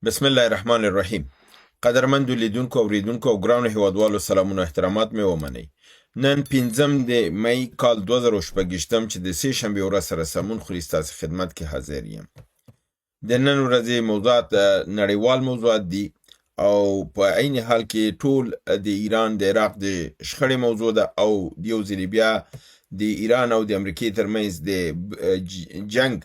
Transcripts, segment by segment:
بسم الله الرحمن الرحیم. قدرمندو لیدونکو، اوریدونکو او ګرانو هیوادوالو، سلامونه او احترامات مې ومنئ. نن 5 د مئی کال 2026 چې د سه شنبې ورځ سره سمون خوري، ستاسو خدمت کې حاضر یم. د نن ورځې موضوعات نړیوال موضوعات دي او په عین حال کې ټول د ایران د عراق د شخړې موضوع ده او یو ځل بیا د ایران او د امریکې ترمنځ د جنگ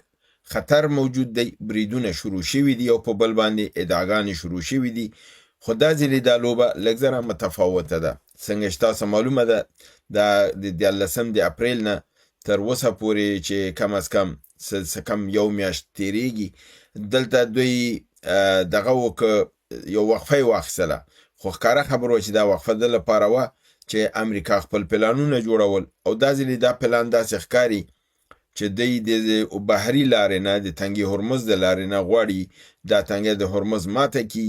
خطر موجود دی. بریدونه شروع شوي دي او په بل باندې ادعاګانې شروع شوي دي، خو دا ځلې دا لوبه لږ ذره متفاوته ده. څنګه چې تاسو معلومه ده، دا د 13 د اپریل نه تر اوسه پورې چې کم از کم څه کم یو میاشت تیریږي، دلته دوی دغه وکړه، یو وقفه یې واخیستله، خو ښکاره خبره وه چې دا وقفه د لپاره وه چې امریکا خپل پلانونه جوړول. او دا ځلې دا پلان داسې ښکاري چې دوی د بحري لارې نه، د تنګي هرمز د لارې نه غواړي دا تنګی د هرمز ماته کی،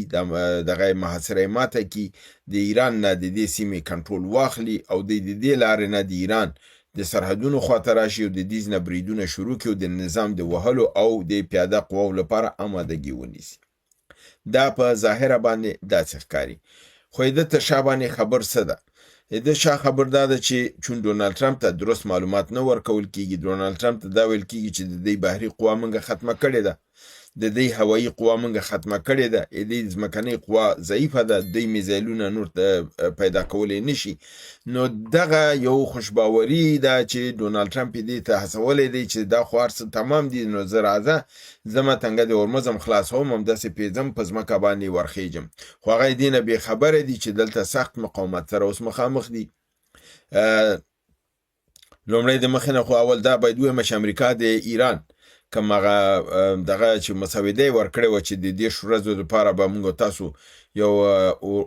دغه محاصره ماته کی، د ایران نه د دې سیمې کنټرول واخلي او د دې لارې نه د ایران د سرحدونو خواته راشي او د دې نه بریدونه شروع کړي او د نظام د وهلو او د پیاده قواو لپاره آمادګي ونیسي. دا په ظاهره باندې داسې ښکاري، خو د تر شا باندې خبر څه ده؟ د شا خبر دا ده چې چون ډونالد ټرمپ ته درست معلومات نه ورکول کیږي، ډونالد ټرمپ ته دا ویل کیږي چې د دې بحري قوا موږ ختمه کړې ده، د دې هوایي قوا موږ ختمه کړې ده، د دې ځمکنۍ قوا ضعیفه ده، دوی میزایلونه نور پیدا کولی نشي. نو دغه یو خوشباوري ده چې ډونالد ټرمپ دې ته هڅولی دی چې دا خو هر څه تمام دي، نو زه راځه زما تنګه د هرمز هم خلاصوم، همداسې پیځم په ځمکه باندې ورخیجم. خو هغه دې نه بې خبره دي چې دلته سخت مقاومت سره اوس مخامخ دي. لومړی د مخې نه خو اول دا باید ووایم چې امریکا د ایران کوم هغه دغه چې مسوده یې ورکړې وه چې د 30 ورځو لپاره به موږ تاسو یو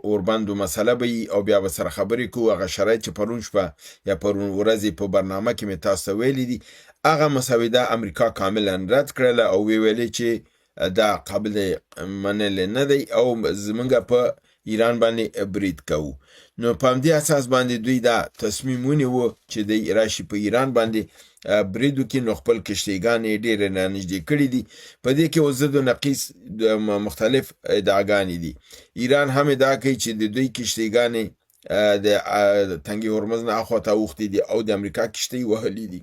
اوربند مسله به او بیا به سره خبرې کوو، هغه شرایط چې پرون شپه یا پرون ورځې په برنامه کې مې تاسو ته ویلي دي، هغه مسوده امریکا کاملا رد کړله او ویې ویلې چې دا قابل منل نه دی او زمونږ په ایران باندې برید کوو. نو په همدې اساس باندې دوی دا تصمیم ونیو چې دی راشي په ایران باندې برید وکړي. نو خپل کښتیګانې یې ډېرې رانږدې کړې دي. په دې کې اوس ضد و نقیض مختلف ادعاګانې دي. ایران هم ادعا کوي چې د دوی کښتیګانې د تنګي هرمز نه اخوا ته اوښتې دي او د امریکا کښتۍ وهلې دي،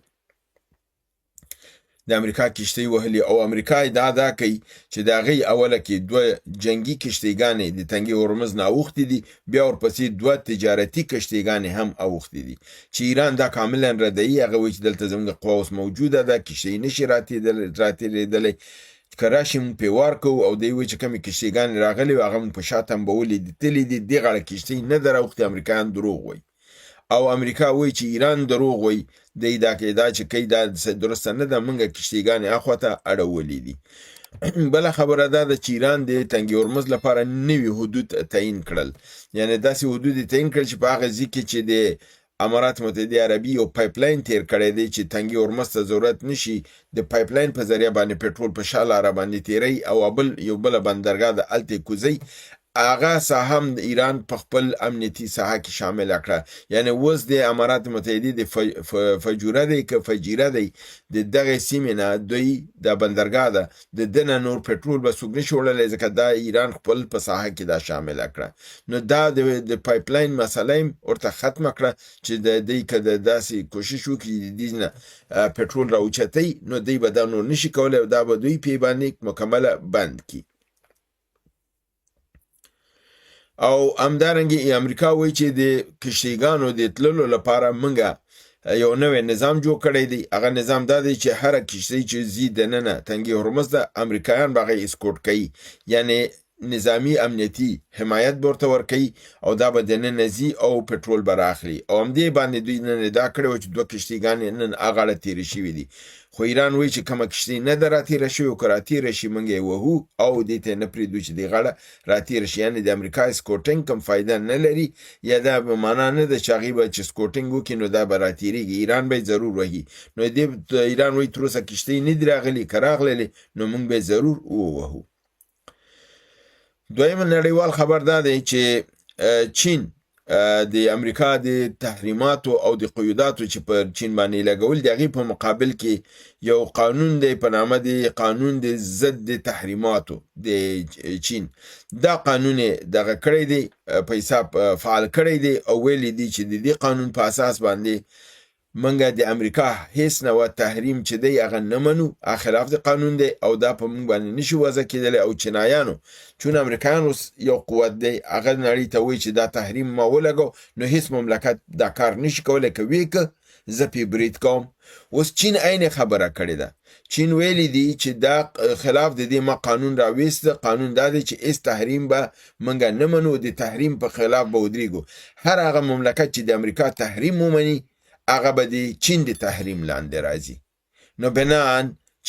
د امریکا کښتۍ وهلي. او امریکا ادعا دا کوي چې د هغې اوله کې دوه جنګي کښتیګانې د تنګي هرمز نه اوښتې دي، بیا ورپسې دوه تجارتي کښتیګانې هم اوښتې دي چې ایران دا کاملا ردوي. هغه وایي چې دلته زموږ قوا اوس موجوده ده، کښتۍ نشي راتېرېدلی، که راشي موږ پرې وار کوو. او دی وایي چې کومې کښتیګانې راغلې وې هغه موږ په شا تمبولې دي، تللې دي، دې غاړه کښتۍ نه ده راوښتې، امریکایان دروغ وایي. او امریکا وایي چې ایران دروغ وایي، دی دا دا چې کوي دا درسته نه ده، موږ کښتیګانې اخوا ته اړولې دي. بله خبره دا ده چې ایران د تنګي هرمز لپاره نوي حدود تعیین کړل، یعنی داسې حدود یې تعیین کړل چې په هغه ځای کې چې د امارات متحده عربي یو پایپ لاین تیر کړی دی چې تنګي هرمز ته ضرورت نشي، د پایپ لاین په ذریعه باندې پټرول په شا لاره باندې تیری او بل یو بله بندرګاه ده هلته یې کوزوي، هغه ساحه هم ایران په خپل امنیتي ساحه کې شامله کړه. یعنی اوس د امارات متحده د فجوره دی که فجیره دی، د دغه سیمې نه دوی د بندرګاه ده، د دنه نور پټرول به څوک نشي وړلی، ځکه دا ایران خپل په ساحه کې دا شامله کړه. نو دا د پایپ لاین مسله هم ورته ختمه کړه چې د دوی که د داسې کوشش وکړي د دې نه پټرول راوچتوي، نو دوی به دا نور نشي کولی او دا به دوی پې باندې مکمله بند کړي. او همدارنګه امریکا وایي چې د کښتیګانو د تللو لپاره موږ یو نوی نظام جوړ کړی دی. هغه نظام دا دی چې هره کښتۍ چې ځي دننه تنګي هرمز ته، امریکایان به هغه اسکورټ کوي، یعنی نظامی امنیتي حمایت به ورته ورکوي او دا به دننه ځي او پټرول به راخلي. او همدې باندې دوی نن ادعا کړې وه چې دوه کښتیګانې نن هغه تېرې شوې دي، خو ایران وایي چې کومه کښتۍ نه ده راتېره شوې او که راتېره شي موږ یې وهو او دې ته نه پرېږدو چې دې غاړه راتېره شي. یعنې د امریکا سکوټینګ کوم فایده نه لري، یا دا به معنا نه ده چې هغوی به چې سکوټینګ وکړي نو دا به راتېرېږي، ایران به یې ضرور وهي. نو دې ایران وایي تر اوسه کښتۍ نه دي راغلي، که راغللې نو موږ به یې ضرور ووهو. دویم نړیوال خبر دا دی چې چین د امریکا د تحریماتو او د قیوداتو چې پر چین باندې لګول د هغې په مقابل کې یو قانون دی په نامه د قانون د ضد د تحریماتو د چین، دا قانون یې دغه کړی دی، په حساب فعال کړی دی او ویلي دي چې د دې قانون په اساس باندې مونږ د امریکا هیڅ نوع تحریم چې دی هغه نه منو، هغه خلاف د قانون دی او دا په مونږ باندې نشي وضع کېدلی. او چینایانو چون امریکایان اوس یو قوت دی، هغه نړۍ ته وایي چې دا تحریم ما ولګو نو هیڅ مملکت دا کار نشي کولی، که ویې که زه پې برید کوم. اوس چین عین خبره کړې ده، چین ویلي دي چې دا خلاف د دې ما قانون راویست، قانون دا دی چې هیڅ تحریم به مونږ نه منو، د تحریم په خلاف به ودریږو، هر هغه مملکت چې د امریکا تحریم ومني هغه به د چین د تحریم لاندې راځي. نو بناً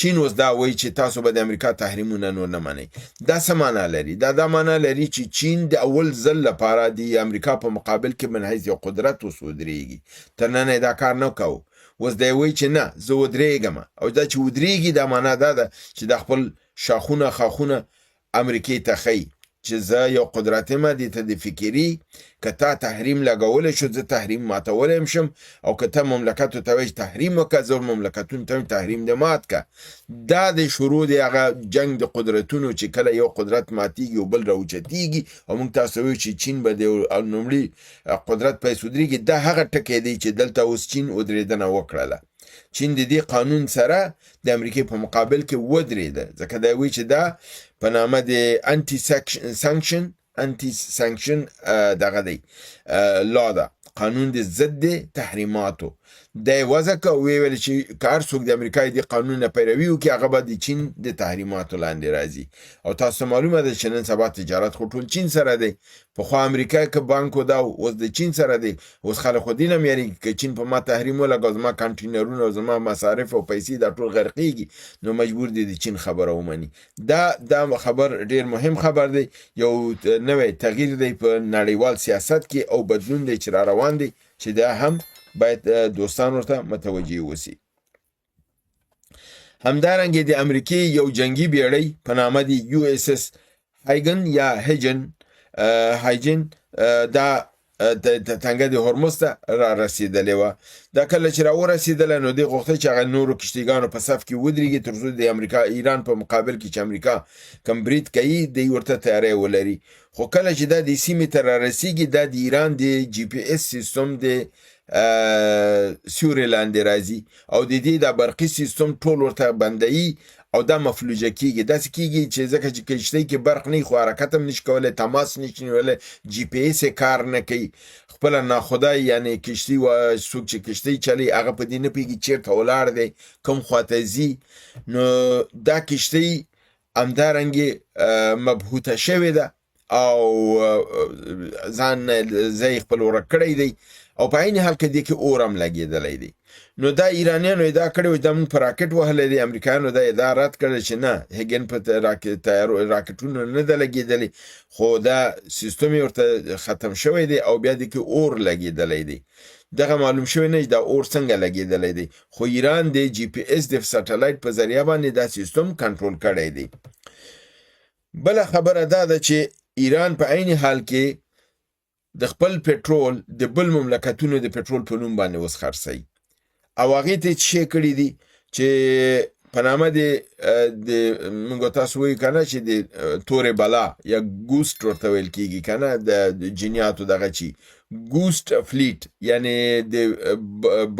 چین اوس دا وایي چې تاسو به د امریکا تحریمونه نور نه منئ. دا څه معنا لري؟ دا دا معنا لري چې چین د اول ځل لپاره د امریکا په مقابل کې من حیث یو قدرت اوس ودرېږي. تر ننه یې دا کار نه کاوه، اوس دی وایي چې نه زه ودرېږم، او دا چې ودرېږي دا معنا دا ده چې دا خپل شاخونه خاخونه امریکې ته ښیي چې زه یو قدرت یم، دې ته د فکري که تا تحریم لګولی شو زه تحریم ماتولی هم شم، او که ته مملکتو ته وایې چې تحریم وکړه زه مملکتونو ته وایم تحریم دې مات که. دا د شروع دی هغه جنګ د قدرتونو چې کله یو قدرت ماتیږي او بل راوچتیږي، او موږ تاسو وایو چې چین به د لومړي قدرت په حیث ودرېږي. دا هغه ټکی دی چې دلته اوس چین ودرېدنه وکړله. چین د دې قانون سره د امریکې په مقابل کې ودرېده، ځکه دا وایي چې دا په نامه د انټي سانکشن، انټي سانکشن دغه دی لا ده، قانون د ضد د تحریماتو دی وضع که ویې ویل چې که هر څوک د امریکا د قانون نه پیروي وکړي هغه به د چین د تحریماتو لاندې راځي. او تاسو ته معلومه ده چې نن سبا تجارت خو ټول چین سره دی، پخوا امریکا که بانکو دا اوس د چین سره دی، اوس خلک خو دې نه هم یریږي که چین په ما تحریم ولګاو زما کانټینرونه او زما مصارف او پیسې دا ټول غرقیږي، نو مجبور دی د چین خبره ومني. دا دا خبر ډیر مهم خبر دی، یو نوی تغییر دی په نړیوال سیاست کې او بدلون دی چې را روان دی، چې دا هم باید دوستان ورته متوجه اوسي. همدارنګه د امریکې یو جنگي بیړۍ په نامه د یو اس اس هایګن یا هیجن هایجن دا د تنګه د هرمز ته را رسیدلې وه. دا کله چې را ورسېدله نو دې غوښتل چې هغه نورو کښتیګانو په صف کې ودرېږي تر څو د امریکا ایران په مقابل کې چې امریکا کوم برید کوي دی ورته تیاری ولري. خو کله چې دا د سیمې ته را رسیږي دا د ایران د جی پی اس سیستم د سیوري لاندې راځي او د دې دا برقي سیستم ټول ورته بندوي او دا مفلوجه کیږي. داسې کیږي چې ځکه چې کښتۍ کې برق نه خو حرکت هم نشي کولی، تماس نشي نیولی، جی پی اس کار نه کوي، خپله ناخدای یعنی کښتۍ څوک چې کښتۍ چلوي هغه په دې نه پوهېږي چېرته ولاړ دی، کوم خواته ځي. نو دا کښتۍ همدارنګې مبهوته شوې ده او ځان ځای خپل ورک کړی دی او په عین حال کې دې کې اور هم لګېدلی دی. نو دا ایرانیانو ادعا کړې وه چې دا موږ په راکټ وهلی دی، امریکایانو دا ادعا رد کړه چې نه، هیګن په راکټونو نه ده لګېدلی، خو دا سیستم یې ورته ختم شوی دی او بیا دې کې اور لګېدلی دی. دغه معلوم شوی نه چې دا اور څنګه لګېدلی دی، خو ایران د جی پی اس د سټلایټ په ذریعه باندې دا سیستم کنټرول کړی دی. بله خبره دا ده چې ایران په عین حال کې د خپل پټرول د بل مملکتونو د پټرول په نوم باندې اوس خرڅوي او هغې ته یې څه شی کړي دي چې په نامه د د موږ تاسو وایو که نه چې د تورې بلا یا ګوسټ ورته ویل کېږي که نه، د جنیاتو دغه چی ګوسټ فلیټ یعنی د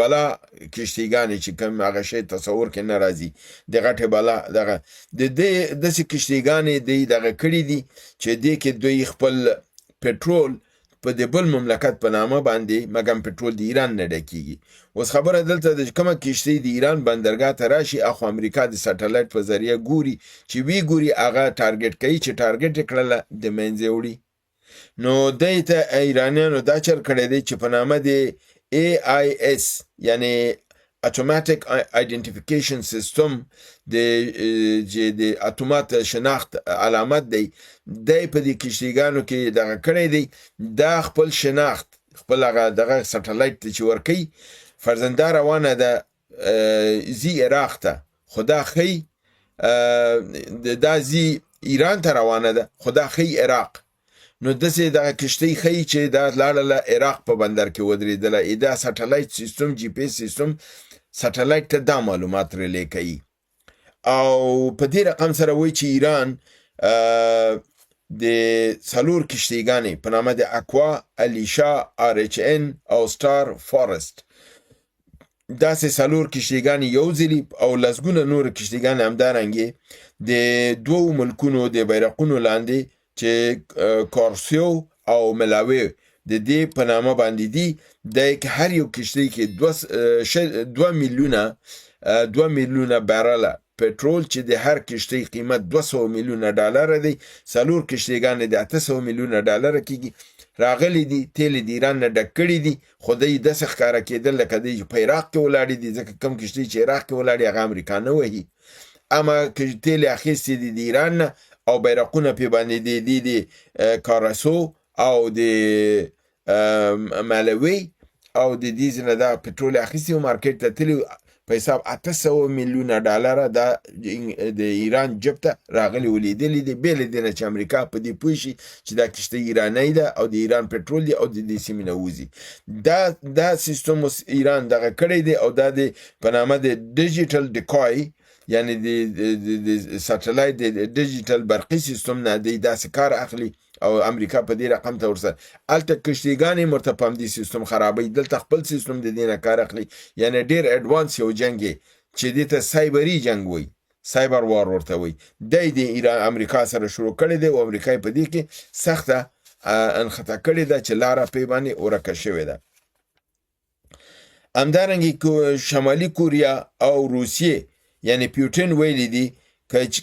بلا کشتیګانې چې کوم هغه شی تصور کې نه راځي، د غټې بلا دغه د دې داسې کشتیګانې دی دغه کړي دي چې دې کې دوی خپل پټرول په د بل مملکت په نامه باندې، مګم پټرول د ایران نه ډکیږي. اوس خبره دلته د کومه کشتۍ د ایران بندرګاه ته راشي، اخو امریکا د سټلایټ په ذریعه ګوري چې وی ګوري هغه ټارګټ کوي، چې ټارګټ یې کړله د منځه وړي. نو دی ته ایرانیانو دا چل کړی دی چې په نامه د ای آی اس یعنی اتوماتیک آیډنټیفیکیشن سیستم د چې د اتومات شناخت علامت دی، دی په دې کشتیګانو کې دغه کړی دی. دا خپل شناخت خپل هغه دغه سټلایټ ته چې ورکوي، فرضاً دا روانه ده ځي عراق ته، خو دا ښیي دا ځي ایران ته روانه ده، خو دا ښیي عراق. نو داسې دغه کښتۍ ښيي چې دا لاړله عراق په بندر کې ودرېدله. دا سټلایټ سیستم، جي پي اس سیستم سټلایټ ته دا معلومات ریلې کوي او په دې رقم سره وایي چې ایران د څلور کښتیګانې په نامه د اکوا، الیشا، آر اچ ان او سټار فارست، داسې څلور کښتیګانې یو ځلي او لسګونه نور کښتیګانې همدارنګې د دوو ملکونو د بیرقونو لاندې چې کارسیو او ملاوی د دې په نامه باندې دي، د هر یو کښتۍ کې 2 میلیونه بیرله پټرول چې د هر کښتۍ قیمت 200 میلیونه ډالر دی، څلور کښتیګانې د 800 میلیونه ډالر کیږي، راغلي دي، تیل د ایران نه ډک کړي دي. خو دی داسې ښکاره کېدل لکه دی چې په عراق کې ولاړې دي، ځکه کوم کښتۍ چې عراق کې ولاړې هغه امریکا نه وهي. اما تیل یې اخیستي دي د ایران نه او بیرقونه پې باندې دي دي د کارسو او د مالوي او د دې ځینه دا پټرول اخیستي او مارکیټ ته تللي. په حساب 800 میلیونه ډالر دا د ایران جب ته راغلي ولیدلي دي، بې له دې نه چې امریکا په دې پوه شي چې دا کښتۍ ایرانۍ ده او د ایران پټرول دی او د دې سیمې نه وځي. دا سیستم اوس ایران دغه کړی دی او دا د په نامه د digital decoy، یعنی د سټلایټ د ډیجیټل برقي سیستم نه دی داسې کار اخلي او امریکا په دې رقم ته ورسره هلته کښتیګانې مرته په همدې سیستم خرابوي، دلته خپل سیستم د دې نه کار اخلي. یعنی ډیر advance یو جنګ چې دې ته سایبري جنګ وایي، cyber war ورته وایي، دی د ایران امریکا سره شروع کړی دی او امریکا په دې کې سخته انخته کړې ده چې لاره پې باندې ورکه شوې ده. همدارنګه شمالي کوریا او روسیې، یعنی پیوټین ویلي دي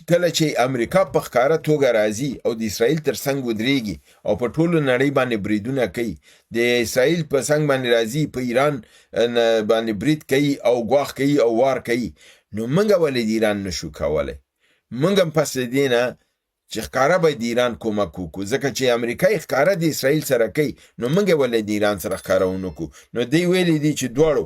کله چې امریکا په ښکاره توګه راځي او د اسرائیل تر څنګ ودرېږي او په ټولو نړۍ باندې بریدونه کوي، د اسرائیل په څنګ باندې راځي، په ایران باندې برید کوي او ګواښ کوي او وار کوي، نو موږ ولې د ایران نشو کولی؟ موږ هم پس له دې نه چې ښکاره به د ایران کومک وکړو، ځکه چې امریکا یې ښکاره د اسرائیل سره کوي، نو موږ ولې د ایران سره ښکاره ونه کړو؟ نو دوی ویلي دي چې دواړو،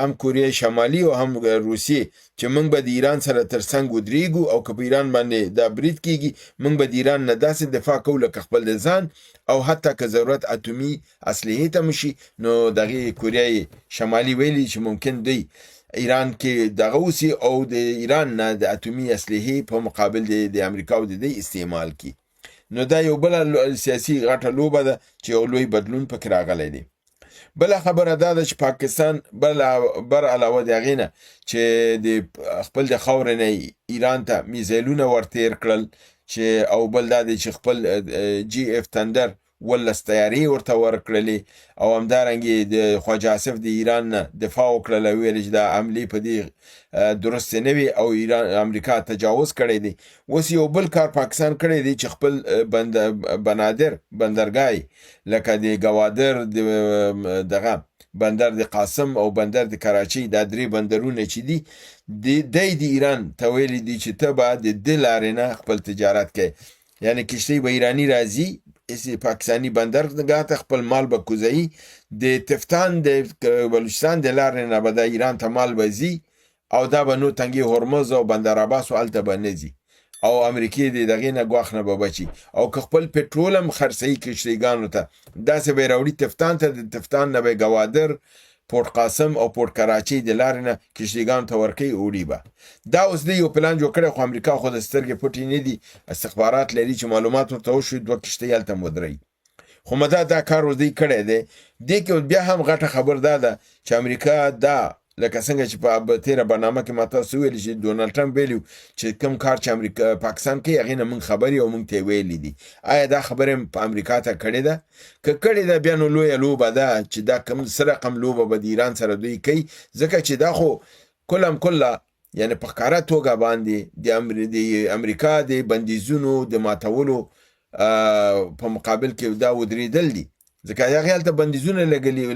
هم کوریا شمالي او هم روسیې، چې موږ به د ایران سره تر څنګ ودرېږو او که په ایران باندې دا برید کیږي، موږ به د ایران نه داسې دفاع کوو لکه خپل د ځان او حتی که ضرورت اتومي اسلحې ته مشي. نو دغه کوریای شمالي ویلي چې ممکن دی ایران کې دغه وسی او د ایران نه د اتومي اسلحې په مقابل د امریکا او د دې استعمال کی. نو دا یو بل سیاسي غټه لوبه ده چې یو لوی بدلون پکې راغلی دی. بل خبره دا ده چې پاکستان بر علاوه د هغې نه چې د خپل د خاورې نه ایران ته میزایلونه ورتیر کړل چې او بل دا دی چې خپل جي اف تندر 17 طیارې ورته ورکړلې او همدارنګې د خواجه آصف د ایران نه دفاع وکړله، ویل چې دا حملې په دې درست نه وي او ایران امریکا تجاوز کړی دی. اوس یو بل کار پاکستان کړی دی چې خپل بند بنادر بندرګاه لکه د ګوادر د دغه بندر د قاسم او بندر د کراچۍ، دا درې بندرونه چې دي، د ایران ته ویلي دي چې ته به د دې لارې نه خپل تجارت کوې. یعنی کشتی به ایرانی راځي پاکستانی بندرګاه ته، خپل مال به کوزوي، د تفتان د بلوچستان د لارې نه به د ایران ته مال به ځي او دا به نو تنګي هرمز او بندر عباس او هلته به نه ځي او امریکې د دغې نه ګواښ نه به بچي. او که خپل پټرول هم خرڅوي کشتیګانو ته، داسې به یې راوړي تفتان ته، د تفتان نه به ګوادر، پورت قاسم او پورت کراچۍ د لارې نه کشتیګانو ته ورکوي، اوړي به. دا اوس دی یو پلان جوړ کړی، خو امریکا خو د سترګې پټې نه دي، استخبارات لري چې معلومات ورته وشو دوه کشتۍ هلته ودروي. خو مدا دا کار اوس دی کړی دی. دې کې بیا هم غټه خبر دا ده چې امریکا دا لکه څنګه چې په تیره برنامه کې ما تاسو ویل چې ډونالد ټرمپ ویلي چې کوم کار چې امریکا پاکستان کوي، هغې نه موږ خبرې او موږ ته ویلي دي. آیا دا خبره په امریکا ته کړې ده؟ که کړې ده، بیا نو لویه لوبه ده چې دا کوم څه رقم لوبه به د ایران سره دوی کوي، ځکه چې دا خو کلم کله یعنی په ښکاره توګه باندې د امریکا د بندیزونو د ماتولو په مقابل کې دا ودرېدل دي، ځکه هغه هلته بندیزونه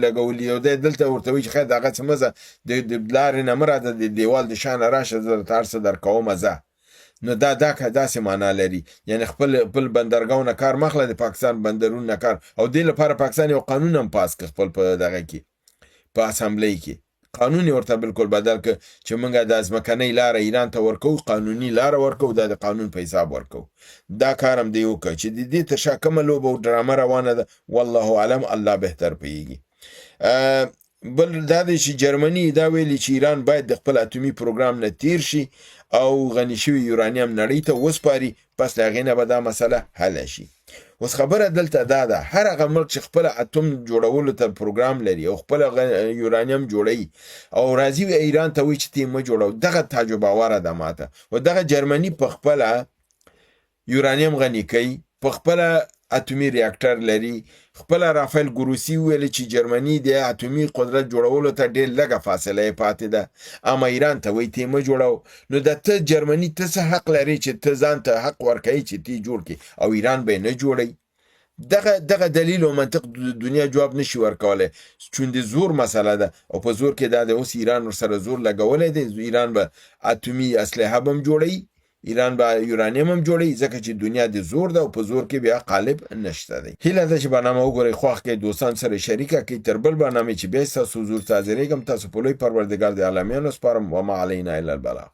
لګولي او دی دلته ورته وایي چې خیر، دغه څه مه ځه، د لارې نه مه راځه، د دیوال د شا نه راشه، زه درته هر څه درکومه ځه. نو دا داسې معنا لري، یعنی خپل بندرګاو نه کار مخله، د پاکستان بندرونو نه کار. او دې لپاره پاکستان یو قانون هم پاس کړ خپل په دغه کې په اسمبلی کې. قانون یې ورته بالکل بدل کړ چې موږ د ځمکنۍ لاره ایران ته ورکوو، قانوني لاره ورکوو، دا د قانون په حساب ورکوو. دا کار هم دی وکړ چې د دې تر شا کومه لوبه او ډرامه روانه ده، والله اعلم، الله بهتر پوهیږي. بل دا دی چې جرمني دا ویلي چې ایران باید د خپل اتومي پروګرام نه تیر شي او غني شوي یورانیم نړۍ ته وسپاري، پس له هغې نه به دا مسله حل شي. اوس خبره دلته دا ده، هر هغه ملک چې خپل اتوم جوړولو ته پروګرام لري او خپل یورانیم جوړوي او راځي ایران ته وایي چې ته یې مه جوړوه، دغه تعجب آوره ده ماته. او دغه جرمني په خپله یورانیم غني کوي، په خپله اتومي ریاکټر لري. خپله رافایل ګروسي وویل چې جرمني د اتومي قدرت جوړولو ته ډېر لږه فاصله یې پاتې ده، اما ایران ته وایي ته مه جوړو. نو د ته جرمني ته څه حق لري چې ته ځان ته حق ورکوي چې ته جوړ کړي او ایران به یې نه جوړوي؟ دغه دلیل او منطق دنیا جواب نشي ورکولی، چون د زور مسله ده او په زور کې دا د اوس ایران ورسره زور لګولی دی. ایران به اتومي اسلحه به هم جوړوي، ایران به یورانیم هم جوړوي، ځکه چې دنیا د زور ده او په زور کې بیا قالب نشته دی. هیله ده چې برنامه وګورئ، خوښ کړئ، دوستان سره شریکه کړئ. تر بل برنامې چې بیا ستاسو حضور ته حاضرېږم، تاسو په لوی پروردګار د عالمیانو سپارم. وما علینا الا البلاغ.